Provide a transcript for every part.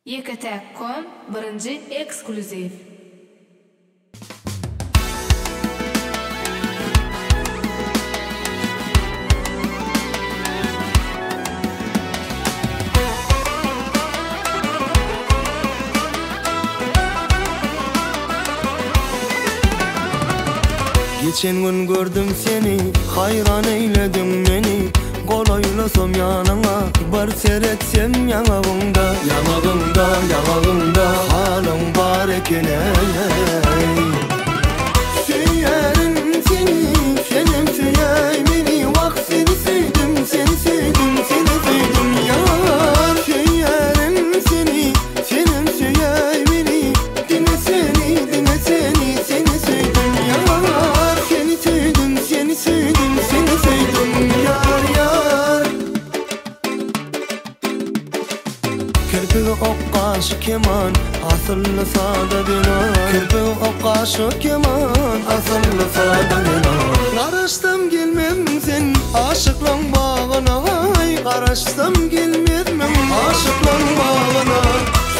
Ýeketäk kom birinji eksklýuziw. Geçen gün gördüm seni, haýran eýlediň meni Golaýlasam ýanyňa, bir seretsem ýaňagyňda Ýaňagyňda, ýaňagyňda halyň bar eken-eý Söýýärin seni, senem söýäý meni Wah seni söýdüm, seni söýdüm, seni söýdüm ýar Söýýärin seni, senem söýäý meni Diňe seni, diňe seni, seni söýdüm ýar Seni söýdüm, seni söýdüm, seni söýdüm ýar, ýar Kirpigi ok gaşy keman, asylly sada zenan Kirpigi ok gaşy keman, asylly sada zenan Garaşsam gelmezmiň sen aşyklaň bagyna Aý garaşsam gelmezmiň aşyklaň bagyna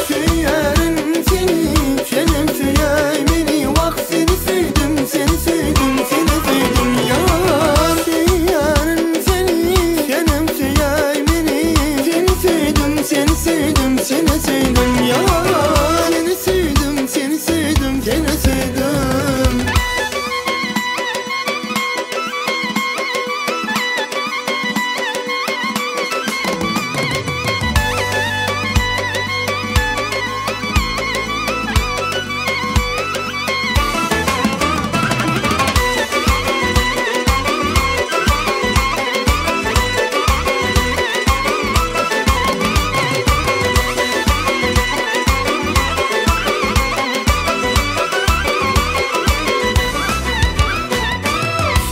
Söýýärin seni, senem söýäý meni Wah seni söýdüm, seni söýdüm, seni söýdüm ýar Söýýärin seni, senem söýäý meni Seni söýdüm, seni söýdüm, seni söýdüm ýar Seni söýdüm, seni söýdüm, seni söýdüm.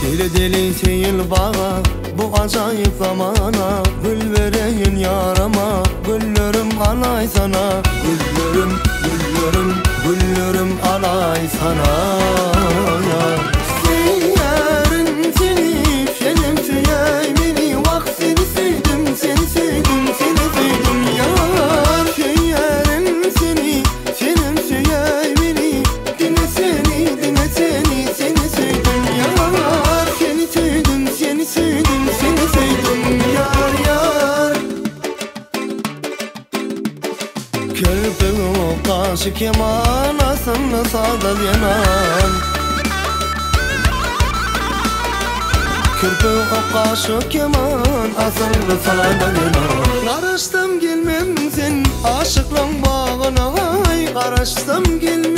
Seredeli seýil baga, bu ajaýyp zamana, Gül bereýin ýarama, güllerim alaýsana, Güllerim, güllerim, güllerim alaýsana. Söýýärin seni, senem söýäý meni, Wah seni söýdüm, seni söýdüm, seni söýdüm ýar. Söýýärin seni, senem söýäý meni, Diňe seni, diňe seni, seni söýdüm ýar. Seni söýdüm, seni söýdüm, seni söýdüm ýar, ýar. Kirpigi ok gaşy keman, asylly sada zenan. Kirpigi ok gaşy keman, asylly sada zenan. Garaşsam gelmezmiň sen aşyklaň bagyna, aý garaşsam gelmezmiň.